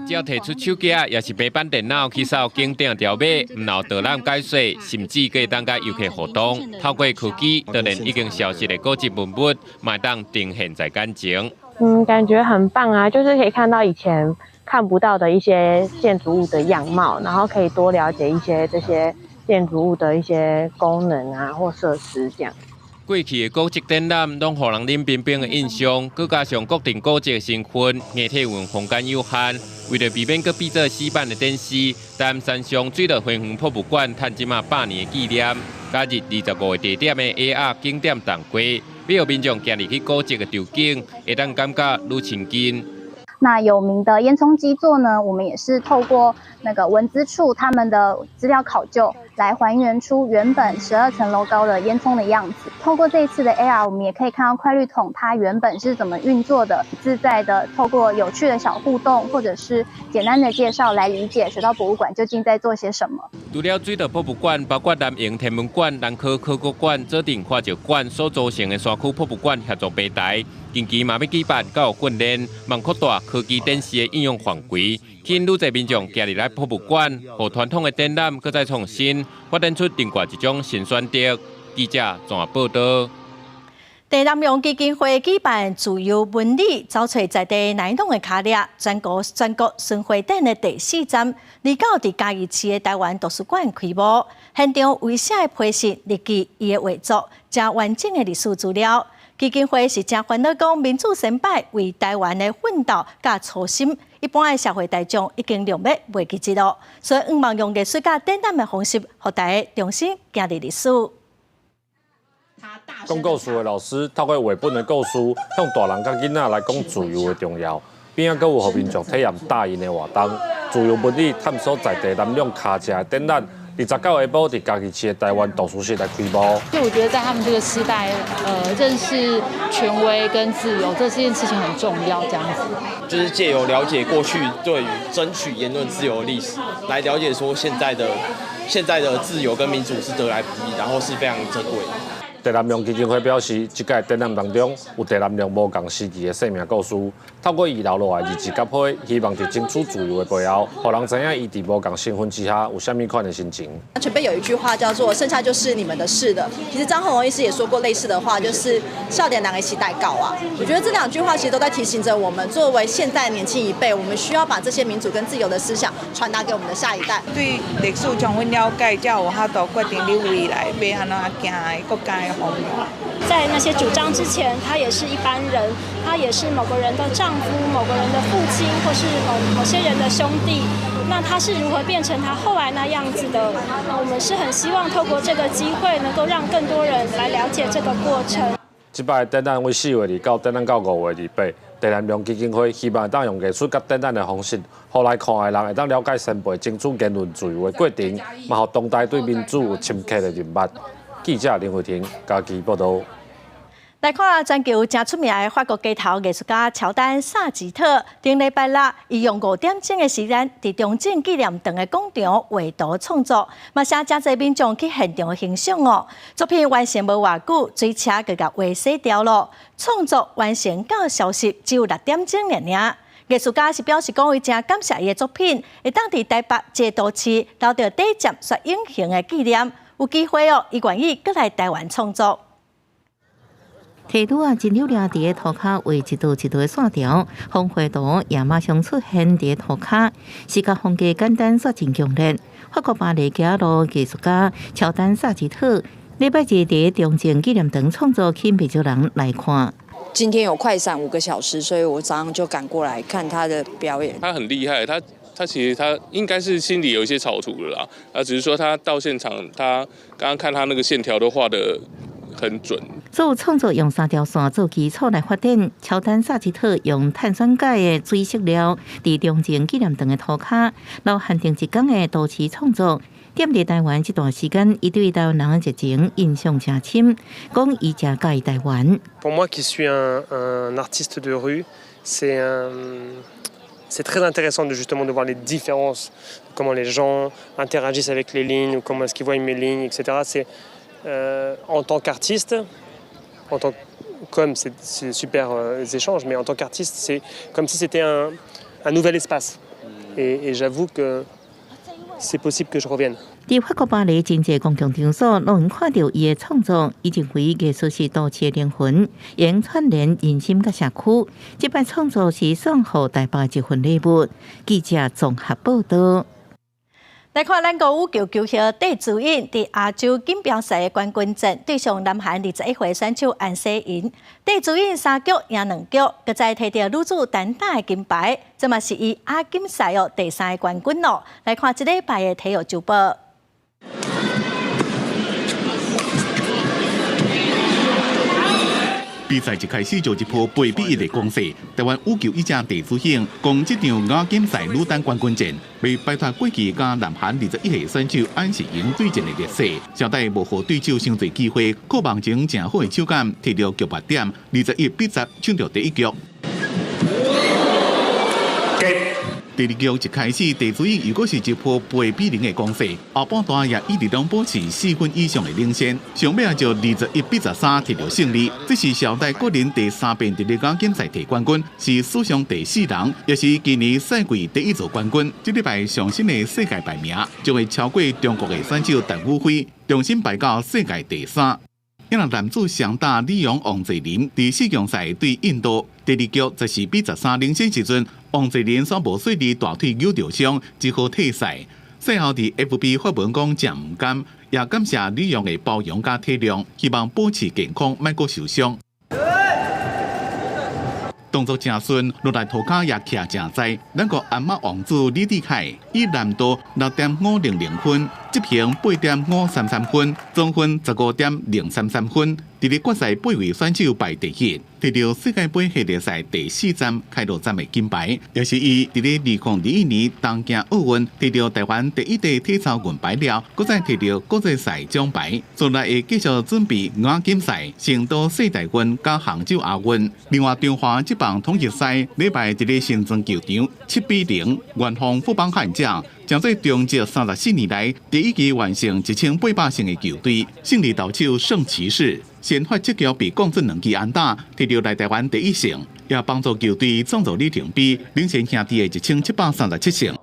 只要提出手機抑是平板電腦去掃景點條碼，毋摎導覽解說，甚至閣會當佮遊客互動。透過科技，就連已經消失的古蹟文物，嘛會當呈現在眼前。嗯，感覺很棒啊，就是可以看到以前看不到的一些建築物的樣貌，然後可以多了解一些這些建築物的一些功能啊或設施這樣。過去的古蹟展覽攏予人冷冰冰的印象，閣加上國定古蹟的身份，硬體運空間有限，為著避免閣變做死板的展示，台南山上水道花園博物館趁這馬100年的紀念，加入25個地點的 AR 景點動畫，欲予民眾行入去古蹟的場景，會當感覺愈親近。那有名的煙囪基座呢，我們也是透過那個文資處他們的資料考究，來還原出原本12層樓高的煙囪的樣子。透過這一次的 AR，我們也可以看到快濾桶它原本是怎麼運作的，自在的透過有趣的小互動或者是簡單的介紹來理解水道博物館究竟在做些什麼。除了水道博物館，包括南營天文館、南科考古館、左鎮化石館所組成的山區博物館協作平台，近期嘛欲舉辦教育訓練，望擴大科技展示的應用範圍，吸引愈濟民眾行入來博物館，予傳統的展覽閣再創新，發展出另外一種新選擇。記者綜合報導。台南陽基金會舉辦自由文理走揣在地奶農的跤跡，全國巡迴展的第四站，29佇嘉義市的台灣圖書館開幕。現場為寫的批信、日記、伊的畫作，誠完整的歷史資料。基金會是誠煩惱講，民主先輩為台灣的奮鬥佮初心，一般的社會大眾已經量欲袂記得囉，所以向望用藝術佮展覽的方式，予大家重新行入歷史。講故事的老師透過繪本的故事，向大人佮囡仔來講自由的重要，邊仔閣有予民眾體驗打印的活動，自由文理探索在地南勇跤跡的展覽。29下晡佇嘉義市的台灣圖書室來開幕。就我覺得在他們這個時代，認識權威跟自由這件事情很重要，這樣子。就是借由了解過去對於爭取言論自由的歷史，來了解說現在的自由跟民主是得來不易，然後是非常珍貴的。鄭南榕基金會表示，這屆展覽當中有鄭南榕無仝時期的生命故事，透過伊留落來日誌佮批，希望佇爭取自由的背後，予人知影伊佇無仝身份之下有啥物款的心情。前輩有一句話叫做“剩下就是你們的事了”。其實張宏龍醫師也說過類似的話，就是“少年人的時代到啊”。我覺得這兩句話其實都在提醒着我們，作為現在年輕一輩，我們需要把這些民主跟自由的思想傳達給我們的下一代。對歷史充分了解，才有法度決定你未來欲按怎行的國家的方向。在那些主張之前，他也是一般人，他也是某個人的丈夫、某個人的父親，或是某某些人的兄弟。那他是如何變成他後來那樣子的？我們是很希望透過這個機會，能夠讓更多人來了解這個過程。這擺展覽為4月29展覽到5月28，鄭南榕基金會希望當用藝術佮展覽的方式，予來看的人會當了解先輩爭取言論自由的過程，嘛予當代對民主有深刻的認捌。記者林慧婷嘉義報導。來看全球誠出名的法國街頭藝術家喬丹薩吉特，頂禮拜六，伊用5點鐘的時間，佇中正紀念堂的廣場畫圖創作，嘛吸引誠濟民眾去現場欣賞哦。作品完成無偌久，水車就共畫洗掉囉。創作完成到消失只有6點鐘爾爾。藝術家是表示講，伊誠感謝伊的作品，會當佇台北這個都市留著短暫卻永恆的紀念。有機會哦，伊願意閣來台灣創作。提拄仔真溜掠佇個塗跤畫一道一道的線條，風繪圖也馬上出現佇個塗跤，視覺風格簡單卻真強烈。法國巴黎街頭藝術家喬丹薩吉特禮拜日佇中正紀念堂創作，吸引袂少人來看。今天有快閃5個小時，所以我早上就趕過來看他的表演。他很厲害，他其實他應該是心裡有一些草圖的啦，啊，只是說他到現場，他剛剛看他那個線條都畫得很準。所有創作用三條線做基礎來發展，喬丹薩吉特用碳酸鈣的水色料，佇中正紀念堂的塗跤，留限定一工的都市創作。踮佇台灣這段時間，伊對台灣人的熱情印象誠深，講伊誠佮意台灣。 Pour moi qui suis un artiste de rue, c'est très intéressant de justement de voir les différences, comment les gens interagissent avec les lignes ou comment est-ce qu'ils voient mes lignes, etc. C'est en tant qu'artiste, en tant qu'homme, c'est super échanges, mais en tant qu'artiste, c'est comme si c'était un nouvel espace. Et j'avoue que c'est possible que je revienne. 佇法國巴黎真濟公共場所，攏能看著伊的創作。伊認為藝術是都市的靈魂，會串聯人心佮社區。這擺創作是送予台北一份禮物。記者綜合報道。來看咱國羽球球後戴資穎佇亞洲錦標賽的冠軍戰，對上南韓21歲選手安世銀。戴資穎三局贏兩局，閣再提著女子單打的金牌，這嘛是伊亞錦賽哦第三个冠軍咯。來看這禮拜的體育週報。比賽一開始就一波8比1的攻勢，台灣羽球一將戴資穎攻這場亞錦賽女單冠軍戰，欲擺脫過去佮南韓21歲選手安世瑩對戰的劣勢，小戴無予對手傷濟機會，靠網前誠好的手感，提著局末點21比10搶著第一局。第二局一開始，戴資穎又閣是一波8比0的攻勢，後半段也一直攏保持4分以上的領先，上尾就21比13提著勝利。這是小戴個人第三遍佇咧亞錦賽提冠軍，是史上第四人，也是今年賽季第一座冠軍。這禮拜上新的世界排名將會超過中國的選手陳雨菲，重新排到世界第三。因為男子雙打李洋王齊麟佇四強賽對印度，第二局14比13領先時陣，王齊麟煞無細膩大腿扭著傷，只好退賽。賽後佇 FB 發文講誠毋甘，也感謝李洋的包容佮體諒，希望保持健康，莫閣受傷。動作誠順，落來塗跤也徛誠在。咱國鞍馬王子李智凱以難度6.500分，執行8.533分，總分15.033分，佇咧決賽八位選手排第一，提著世界盃系列賽第四站開鑼站的金牌，也是伊佇咧2021年東京奧運提著台灣第一塊體操銀牌了，閣再提著國際賽獎牌，將來會繼續準備亞錦賽、成都世大運佮杭州亞運。另外，中華職棒統一賽禮拜佇咧新莊球場7比0完封富邦悍將，成做中職34年來第一支完成1800勝的球隊。勝利投手聖騎士先發這局被降準兩支安打，提著來台灣第一勝，也幫助球隊創造里程碑，領先兄弟的1737勝。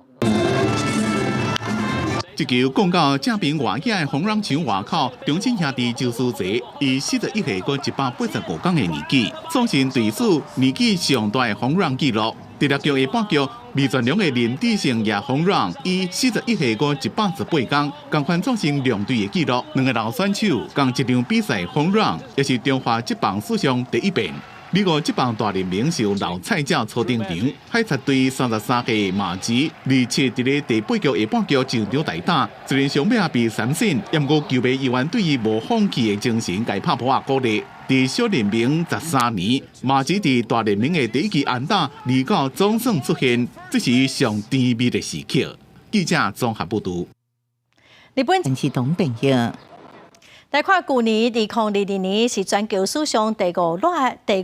這球降到正邊外野的紅人牆外口，中信兄弟周書澤以41歲閣185天的年紀，創新隊史年紀上大的 home run 紀錄。第六局下半局，味全龍的林智勝也 home run，以41歲閣118天，仝款創新兩隊的紀錄。兩个老選手仝一場比賽 home run，也是中華職棒史上第一遍。美國職棒大聯盟受老菜鳥初登場，海賊隊33歲馬吉27佇咧第八局下半局上場代打，雖然上尾仔被三振，毋過球迷猶原對伊無放棄的精神共伊拍噗仔鼓勵。佇小聯盟13年，馬吉佇大聯盟的第一支安打，二到總算出現，這是上甜蜜的時刻。記者綜合報導。日本是董變形。來看舊年2022年是全球史上第五熱的一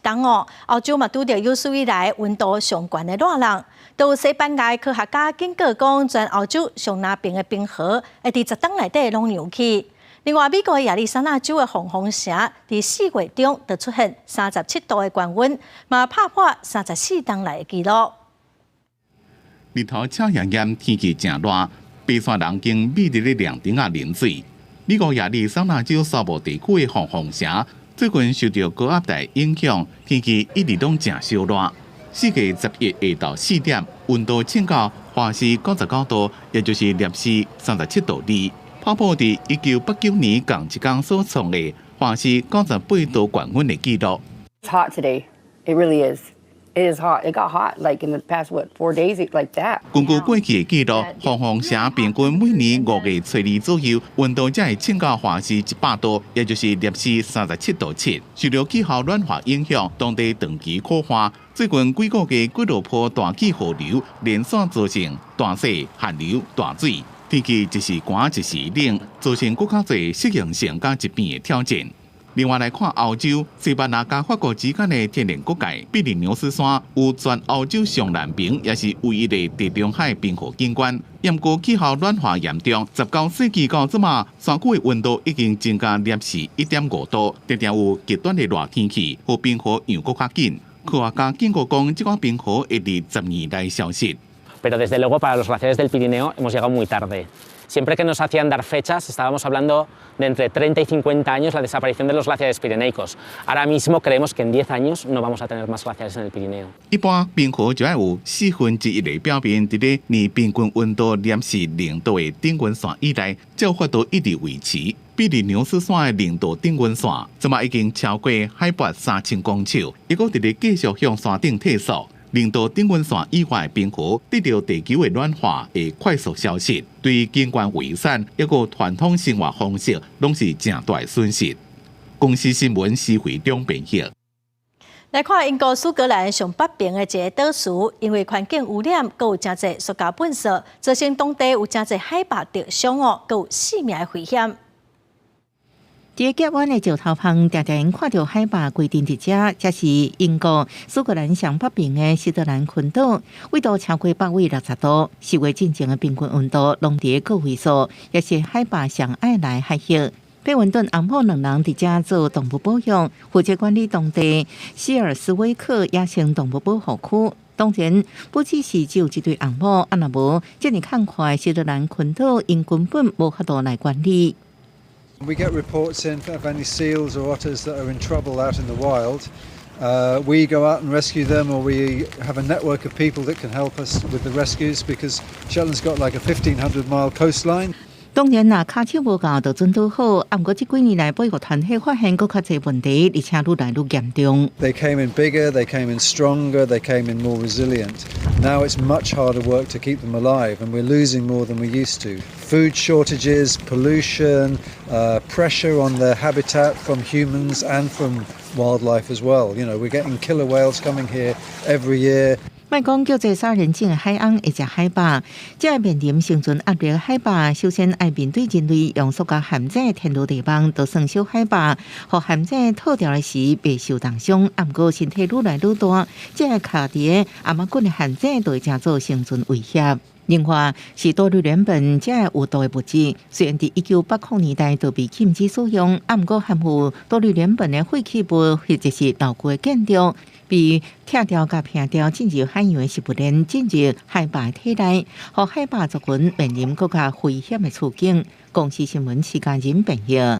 冬哦。歐洲嘛拄著有史以來溫度上懸的熱浪。都有西班牙科學家警告講，全歐洲上南邊的冰河會佇10冬內底攏融去。另外，美國亞利桑那州的黃蜂城，佇4月中就出現37度的高溫，嘛拍破34冬來的紀錄。日頭赤炎炎，天氣誠熱，爬山人經覕佇咧涼亭仔啉水。美國亞利桑那州西部地區的黃蜂城最近受著高壓帶影響，天氣一直攏誠燒熱。4月11下晝4點，溫度升到華氏99度，也就是攝氏37.2度，打破佇1989年仝一工所創的華氏98度高溫的紀錄。 It's hot today. It really is. It is hot. It got hot like in the past, what, 4 days like that. 根據過去的記錄，鳳凰城平均每年5月初2左右，溫度才會衝到華氏100度，也就是攝氏37.7度。受著氣候暖化影響，當地長期苦旱。最近幾個月幾落波大氣河流連續造成大雪、寒流、大水，天氣一時寒一時冷，造成閣較濟適應性佮疾病的挑戰。另外來看歐洲，西班牙佮法國之間的天然國界，比利牛斯山有全歐洲上南邊，也是唯一的地中海冰河景觀。毋過氣候暖化嚴重，19世紀到這馬，山區的溫度已經增加攝氏1.5度，常常有極端的熱天氣，予冰河融閣較緊。科學家警告講，這款冰河會佇10年內消失。 Pero desde luego para los glaciares del Pirineo hemos llegado muy tarde. Siempre que nos hacían dar fechas, estábamos hablando de entre 30 y 50 años la desaparición de los glaciares pirenaicos. Ahora mismo creemos que en 10 años no vamos a tener más glaciares en el Pirineo. 一般冰河就愛有1/4的表面佇咧年平均溫度攝氏0度的頂溫線以內，才有法度一直維持。比利牛斯山的零度頂溫線，這馬已經超過海拔3000公尺，抑閣佇咧繼續向山頂退縮。0度頂溫線以外的冰河，得著地球的暖化會快速消失，對景觀遺產抑閣傳統生活方式，攏是誠大的損失。公視新聞施惠中編譯。來看英國蘇格蘭上北邊的一個島嶼，因為環境污染，閣有誠濟塑膠垃圾，造成當地有誠濟海豹受傷哦，閣有性命的危險。佇個峽灣的石頭旁，定定看著海豹規陣佇遮，這是英國蘇格蘭上北邊的設特蘭群島，緯度超過北緯60度，4月進前的平均溫度攏佇個位數，也是海豹上愛來海域。貝文頓翁某兩人佇遮做動物保育，負責管理當地希爾斯威克野生動物保護區。當然，不只是只有這對翁某，啊若無這爾坎闊的設特蘭群島，𪜶根本無法度來管理。 We get reports in of any seals or otters that are in trouble out in the wild. We go out and rescue them, or we have a network of people that can help us with the rescues because Shetland's got like a 1500 mile coastline. 當然，若跤手無夠就準拄好。啊，毋過這幾年來，保育團體發現閣較濟問題，而且愈來愈嚴重。 They came in bigger, they came in stronger, they came in more resilient. Now it's much harder work to keep them alive, and we're losing more than we used to. Food shortages, pollution, pressure on their habitat from humans and from wildlife as well. We're getting killer whales coming here every year. 莫講叫做殺人種的海翁會食海豹，這个面臨生存壓力的海豹，首先愛面對人類用塑膠陷阱天羅地網，就算小海豹，予陷阱套牢的時袂受重傷，啊，毋過身體愈來愈大，這个卡佇个頷仔頸的陷阱就會成做生存威脅。另外，是多氯聯苯這个有毒的物質，雖然佇1980年代就被禁止使用，啊，毋過含有多氯聯苯的廢棄物或者是老舊的建築，被拆掉佮拼掉進入海洋的食物鏈，進入海豹體內，予海豹族群面臨閣較危險的處境。公視新聞徐家仁編譯。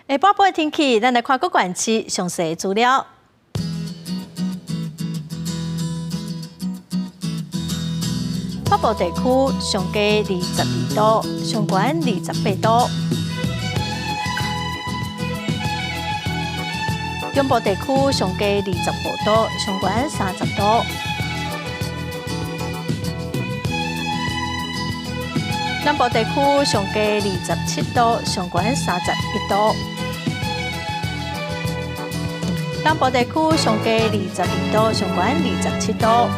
下晡的天氣，咱來看各縣市詳細資料。北部地區上低22度，上懸28度。中部地區上低25度，上懸30度。南部地區上低27度，上懸31度。東部地區上低22度，上懸27度。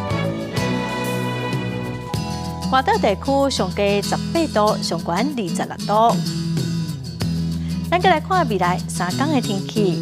外島地區上低18度，上懸26度。咱閣來看未來3工的天氣。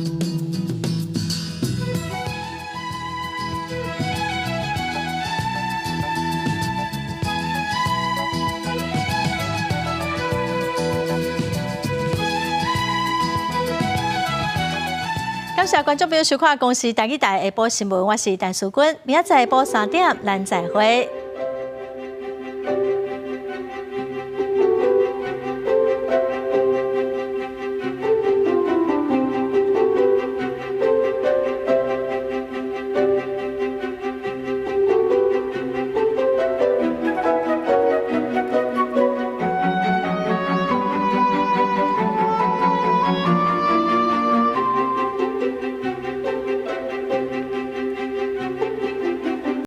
感謝觀眾朋友收看公視台語台下晡新聞，我是陳淑君，明仔載下晡3點，咱再會。